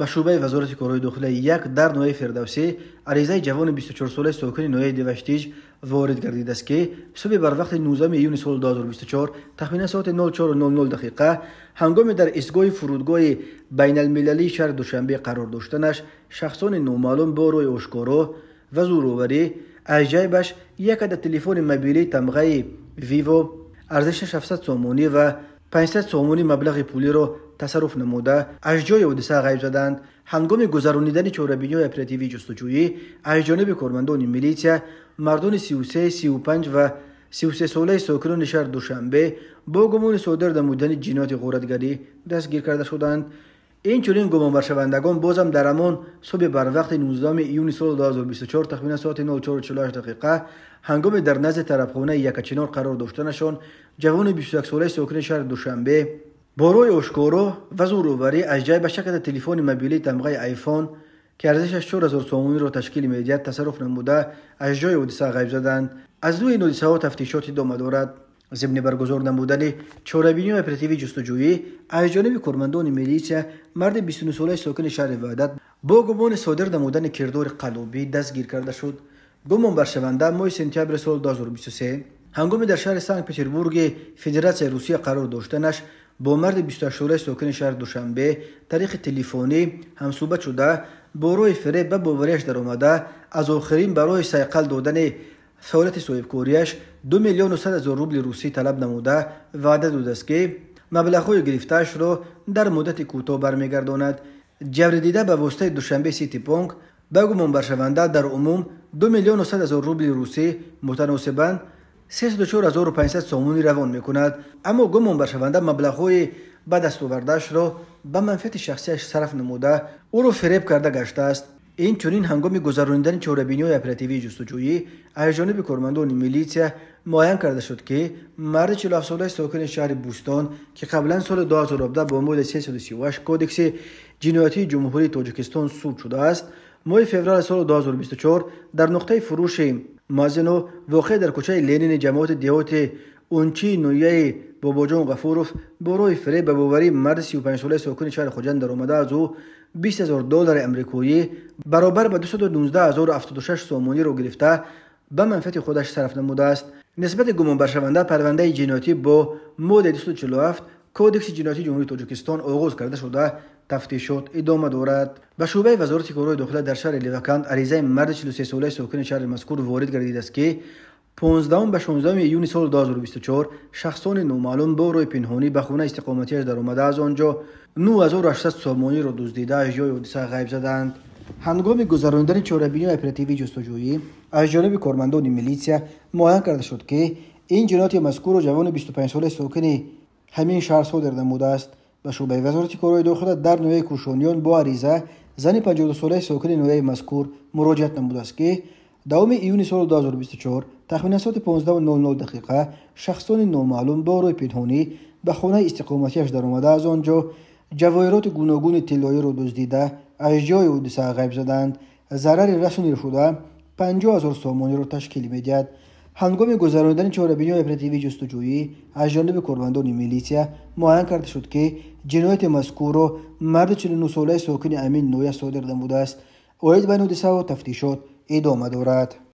Ба шӯъбаи Вазорати корҳои дохилаи як дар ноҳияи Фирдавсӣ аризаи ҷавони 24-солаи сокини ноҳияи Деваштич ворид гардидааст, ки субҳи барвақти 19 июни соли 2024 тахминан соати 04:00 дақиқа ҳангоми дар истгоҳи фурудгоҳи байналмилалии шаҳри Душанбе қарор доштанаш шахсони номаълум бо роҳи ошкоро ва зӯроварӣ аз ҷайбаш як адад телефони мобилии тамғаи Виво арзишаш 700 сомонӣ ва 500 сомонӣ маблағи пулиро тасарруф намуда аз ҷои ҳодиса ғайб заданд. Ҳангоми гузаронидани чорабиниҳои оперативии ҷустуҷӯӣ аз ҷониби кормандони милитсия мардони 33, 35 ва 33-солаи сокинони шаҳри Душанбе бо гумони содир намудани ҷинояти ғоратгарӣ дастгир карда шуданд. Инчунин гумонбаршавандагон бозам дар ҳамон субҳи барвақти 19 июни соли 2024 тахминан соати 04:48 дақиқа ҳангоми дар назди тарабхонаи Якачинор қарор доштанашон ҷавони 21-солаи сокини шаҳри Душанбе бо роҳи ошкоро ва зӯроварӣ аз ҷайбаш як адад телефони мобилии тамғаи Айфон, ки арзишаш 4000 сомониро ташкил медиҳад, тасарруф намуда аз ҷои ҳодиса ғайб заданд. Аз рӯи ин ҳодисаҳо тафтишот идома дорад. Зимни баргузор намудани чорабиниҳои оперативии ҷустуҷӯӣ аз ҷониби кормандони милитсия марди 29-солаи сокини шаҳри Ваҳдат бо гумони содир намудани кирдори қаллобӣ дастгир карда шуд. Гумонбаршаванда моҳи сентябри соли 2023 ҳангоми дар шаҳри Санкт Петербурги Федератсияи Русия қарор доштанаш бо марди 28-солаи сокини шаҳри Душанбе тариқи телефонӣ ҳамсӯҳбат шуда бо роҳи фиреб ба боварияш даромада аз охирин барои сайқал додани фаъолияти соҳибкориаш 2 100 000 рубли русӣ талаб намуда ваъда додааст, ки маблағҳои гирифтаашро дар муддати кӯтоҳ бармегардонад. Ҷабрдида ба воситаи Душанбе Сити Бонк ба гумонбаршаванда дар умум 2 100 000 рубли русӣ мутаносибан 304 500 сомонӣ равон мекунад, аммо гумонбаршаванда маблағҳои ба дастовардаашро ба манфиати шахсияш сарф намуда ӯро фиреб карда гаштааст. Инчунин ҳангоми гузаронидани чорабиниҳои оперативии ҷустуҷӯӣ аз ҷониби кормандони милитсия муайян карда шуд, ки марди 47-солаи сокини шаҳри Бӯстон, ки қаблан соли 2017 бо моддаи 338 Кодекси ҷиноятии Ҷумҳурии Тоҷикистон суд шудааст, моҳи феврали соли 2024 дар нуқтаи фурӯши Мазино воқеъ дар кӯчаи Ленини ҷамоати деҳоти Унчии ноҳияи Бобоҷон Ғафуров бо роҳи фиреб ба боварии марди 35-солаи сокини шаҳри Хуҷанд даромада аз ӯ 20 000 доллари амрикоӣ баробар ба 219 076 сомониро гирифта ба манфиати худаш сарф намудааст. Нисбати гумонбаршаванда парвандаи ҷиноятӣ бо моддаи 247 Кодекси ҷиноятии Ҷумҳурии Тоҷикистон оғоз карда шуда тафтишот идома дорад. Ба шӯъбаи Вазорати корҳои дохила дар шаҳри Леваканд аризаи марди 43-солаи сокини шаҳри мазкур ворид гардидааст, ки 15 ба 16 июни соли 2024 шахсони номаълум бо роҳи пинҳонӣ ба хонаи истиқоматиаш даромада аз он ҷо 9800 сомониро дуздида аз ҷои ҳодиса ғайб заданд. Ҳангоми гузаронидани чорабиниҳои оперативии ҷустуҷӯӣ аз ҷониби кормандони милитсия муайян карда шуд, ки ин ҷинояти мазкурро ҷавони 25-солаи сокини ҳамин шаҳр содир намудааст. Ба шӯъбаи Вазорати корҳои дохила дар ноҳияи Кӯшониён бо ариза зани 52-солаи сокини ноҳияи мазкур муроҷиат намудааст, ки 10 июни соли 2024 тахминан соати 15:00 дақиқа шахсони номаълум бо роҳи пинҳонӣ ба хонаи истиқоматиаш даромада аз он ҷо ҷавоҳироти гуногуни тиллоиро дуздида аз ҷои ҳодиса ғайб заданд. Зарари расонидашуда 50 000 сомониро ташкил медиҳад. Ҳангоми гузаронидани чорабиниҳои оперативии ҷустуҷӯӣ аз ҷониби кормандони милитсия муайян карда шуд, ки ҷинояти мазкурро марди 49-солаи сокини ҳамин ноҳия содир намудааст. Оид ба ин ҳодисаҳо тафтишот идома дорад.